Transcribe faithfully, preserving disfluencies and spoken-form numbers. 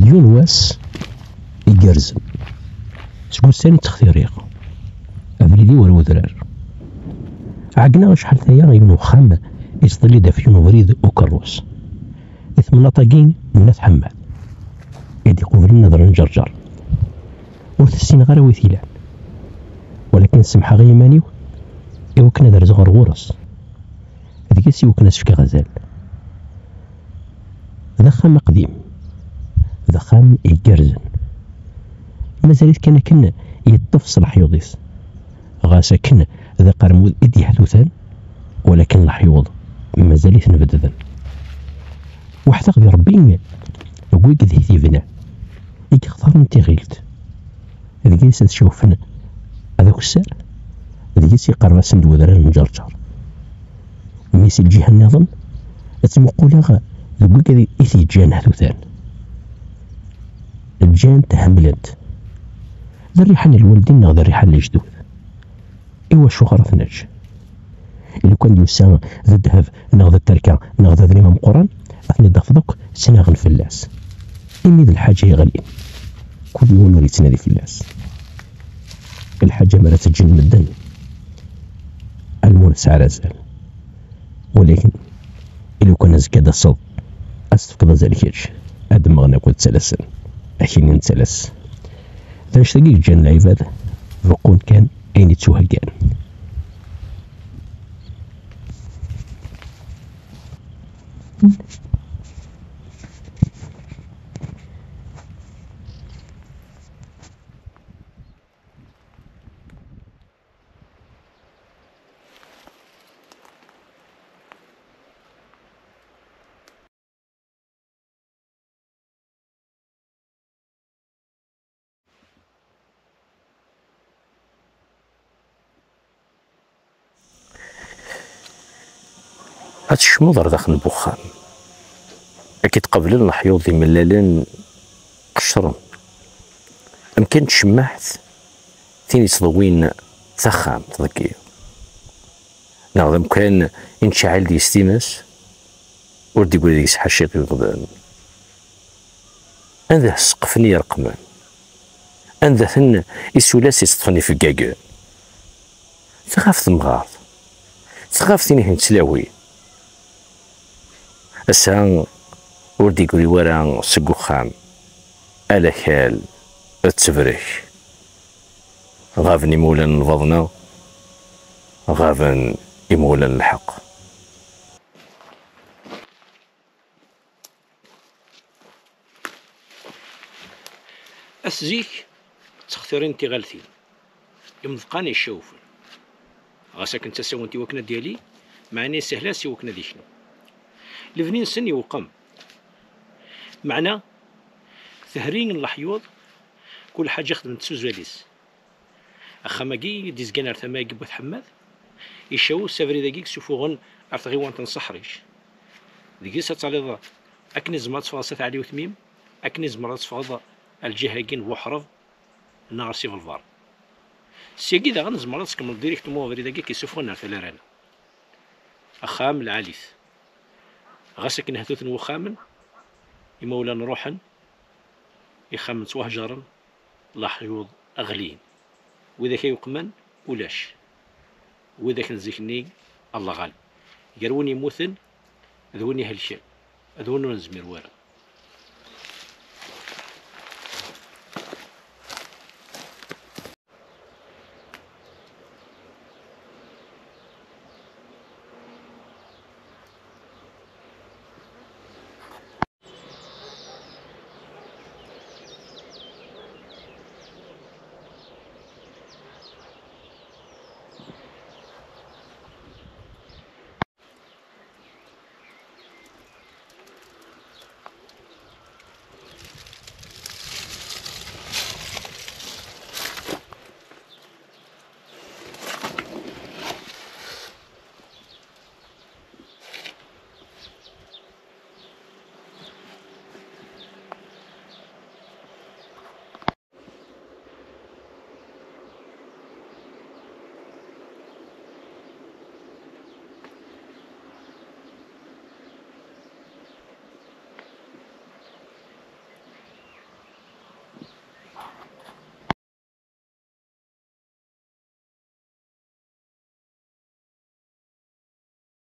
Yiwen wass igerrzen, seg ussan i ttextiriɣ, abrid-iw ar udrar. Ɛeggneɣ acḥal taya i yiwen uxxam yettḍilli-d ɣef yiwen ubrid ukerrus, di temnaḍt-agi n At Ḥemmad, i d-iqublen Adrar n Ǧerǧer. Ur t-ssineɣ ara wi t-ilan, walakin semḥeɣ i yiman-iw i wakken ad rzuɣ ɣer ɣur-s, deg-s i wakken ad s-fkeɣ azal. D axxam aqdim, d axxam igerrzen. Mazal-it kan akken yeṭṭef s leḥyuḍ-is. Ɣas akken d aqermud i d-yeḥtutan, walakin leḥyuḍ mazal-iten bedden. Weḥdeɣ di Ṛebbi deg wiged i t-yebnan, i yextaren tiɣilt. Deg-s ad cawfen ad akessar, deg-s iqerreb-asen-d wedrar n Ǧerǧer. Mi si lǧiha nniḍen, ad ttmuquleɣ deg wigad i t-yeǧǧan ḥtutan. Ǧǧan-t, ḥemmlen-t. D rriḥa n lwaldin neɣ d rriḥa n lejdud? Iwacu ara t-neǧǧ? Lukan d-yusa d ddheb neɣ d tterka neɣ d adrim ameqqran, ad ten-id-tafeḍ akk ttnaɣen fell-as. Imi d lḥaǧa yeɣlin, kul yiwen ur yettnadi fell-as. Lḥaǧa mi ara tt-ǧǧen medden, alma ur tesɛi ara azal. Walakin, i lukan azekka ad d-taseḍ, ad s-tefkeḍ azal kečč, ad d-mmɣen akk ad ttalasen. Akini nettalas. D annect-agi i yeǧǧan lɛibad beqqun kan ayen ittuheggan. Ad tekcmeḍ ar daxel n wexxam. Ad k-id-qablen leḥyuḍ d imellalen qecren. Amkan n tcemmaɛt, tin yettḍewwin taxxamt deg yiḍ. Neɣ d amkan i nettcaɛil deg-s times, ur d-iggri deg-s ḥaciṭ yudden. Anda-t ssqef-nni ireqqmen? Anda-ten isulas itteṭṭfen ifeggagen? Tɣab temɣart, tɣab tin i ten-ttlawin. Ass-a ur d-iggri wara seg uxxam, ala akal d tebrek. Ɣaben imawlan n lbaḍna, ɣaben imawlan n lḥeqq. At zik, ttextirin tiɣaltin, imḍeqqan icawfen. Ɣas akken ttasawent i wakken ad d-yali, meɛna isehel-as i wakken ad iknu. Lebni-nsen iweqqem, meɛna tehri n leḥyuḍ, kul ḥaǧa xedment s uzal-is. Axxam-agi i d-izgan ar tama-agi n Wat Ḥemmad, icaw s abrid-agi i yessufuɣen ar tɣiwant n Seḥric. Deg-s ad taliḍ akken i tzemreḍ ad teffɣeḍ s At Ɛli Utmim, akken i tzemreḍ ad teffɣeḍ ar lǧiha-agi n Buḥreb neɣ ar Sibelbar. Syagi daɣen tzemreḍ ad tkemmleḍ directement abrid-agi i k-yessufuɣen ar Tala Rana. Axxam lɛali-t. Ɣas akken htuten wuxxamen, imawlan ruḥen, ixxamen ttwahejren, leḥyuḍ ɣlin. Widak ay uqman, ulac. Widak n zik-nni, Allah ɣaleb. Gar win yemmuten d win ihelken, d win ur nezmir wara.